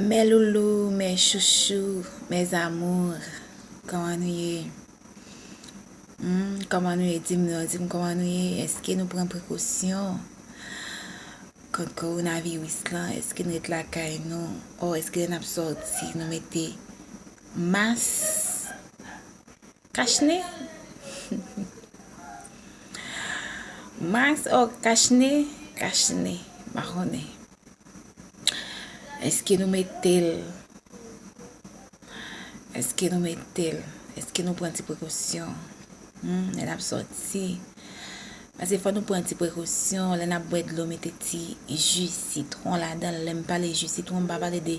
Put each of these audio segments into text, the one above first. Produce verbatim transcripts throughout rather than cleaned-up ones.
Mes loulous, mes chouchous, mes amours, kòman nou ye? Hmm, kòman nou ye? Di m non, di m kòman nou ye? Èske nou pran prekosyon kont kowonaviris lan? Èske nou ret lakay nou? Ò, èske lè n ap sòti, nou mete mas? Kachne? Mas o kachne? Kachne, m pa konnen. Èske nou mete l? Èske nou mete l? Èske nou pran ti prekosyon? Hmm, lè n ap sòti. Paske fò nou pran ti prekosyon, lè n ap bwè dlo, mete ti ji sitwon ladan l. Lè m pale ji sitwon, m pa pale de,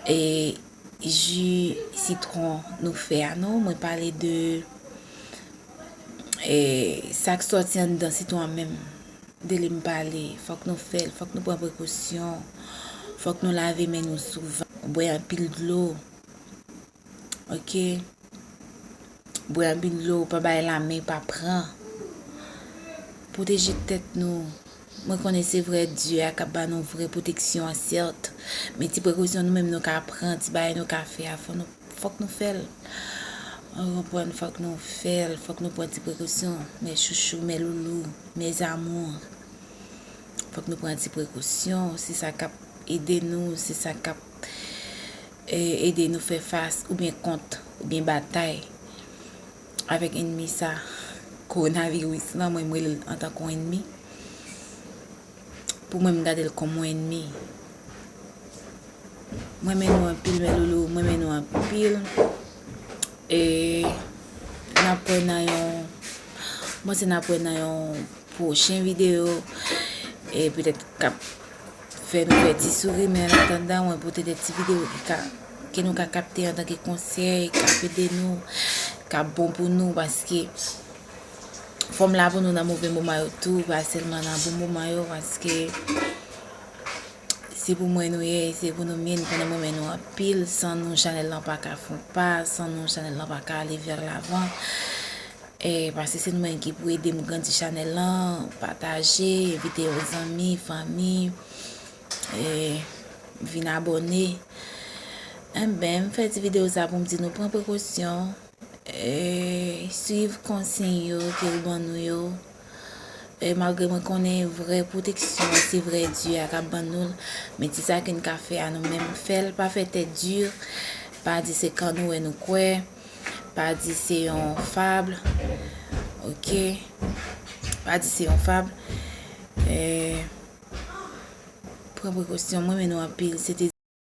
e, ji sitwon nou fè a non, mwen pale de, e, sa k sòti anndan sitwon an menm. De li m pale, fòk nou fè l, fòk nou pran prekosyon, fòk nou lave men nou souvan, bwè anpil dlo. Oke? Bwè anpil dlo, pa bay lamen, pa pran. Pwoteje tèt nou. Mwen konnen se vrè Dye a k ap ba nou vrè pwoteksyon an, sèt. Men ti prekosyon nou menm nou ka pran, ti bagay nou ka fè a, fò nou, fòk nou fè l. Ou konprann, fòk nou fè l, fòk nou pran ti prekosyon. Mes chouchous, mes loulous, mes amours. Fòk nou pran ti prekosyon, se sa k ap ede nou, se sa k ap, e, ede nou fè fas oubyen kont, oubyen batay avèk ènmi sa, kowonaviris lan, mwen, m rele l antanke yon ènmi. Pou mwen, m gade l kòm yon ènmi. Mwen renmen nou anpil, mes loulous, mwen renmen nou anpil. E n ap wè nan yon, m panse n ap wè nan yon pwochen videyo, e petèt k ap fè nou fè ti souri, men an atandan, mwen pote de ti videyo ki ka, ke nou ka kapte antanke konsèy, k ap ede nou, k ap bon pou nou, paske fò m la pou nou nan move moman yo tou, pa sèlman nan bon moman yo, paske se pou mwen nou ye, se pou nou m ye, nou konnen mwen renmen nou anpil, san nou chanèl lan pa ka fon pa, san nou chanèl lan pa ka ale vè lavan. E, paske se nou menm ki pou ede m grandi chanèl lan, pataje, envite yon zanmi, fanmi, e, vin abòne. Enben, m fè ti videyo sa pou m di nou pran prekosyon, e, swiv konsiy yo ke yo ban nou yo. E, malgre mwen konnen vrè pwoteksyon an, se vrè Dye a k ap ban nou l, men ti sa ke n ka fè a nou menm, fè l, pa fè tèt di, pa di se kan nou wè nou kwè. Pa di se yon fab. Oke? Pa di se yon fab. E, pran prekosyon. Mwen renmen nou anpil. Se te